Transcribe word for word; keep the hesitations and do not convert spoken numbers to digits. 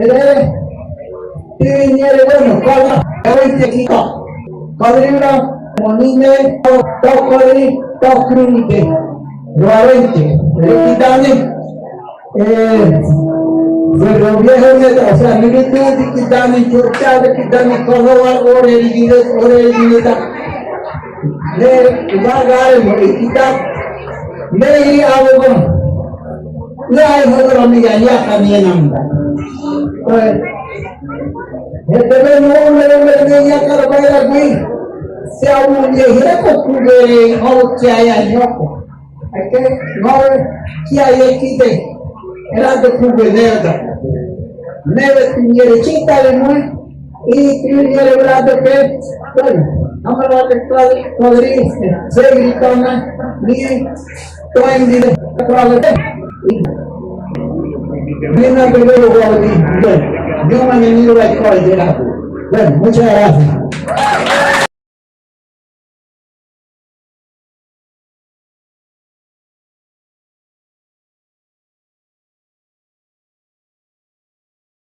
Ere, ti nyere, bueno, kala, kala, kala, kala, monime, to, to, kala, to, krunite. Realmente, ere, kitani, eh, pero viejo, o sea, mi vida, kitani, churcha, kitani, kala, ore, ore, ore, ore, Ne, vagare mo, ikita. Ne, i abo mo. Ne, ai, hodo, amiga, ya, kami, nanda. Oye. Ete, ve, no, no, no, no, ya, kara, vaya, gui. Se abo, ye, he, ko, kube, o, kya, ya, yo, ko. Eke, no, kya, ye, kite. Era de kube, ne, da. Ne, ve, tu, ye, re, chita, le, mo. I primero grado que, bueno, vamos a ver cuál podría seguir con la ni todo en vida, cuál es. Mira, primero, bueno, yo me he venido a escuela. Bueno, muchas gracias.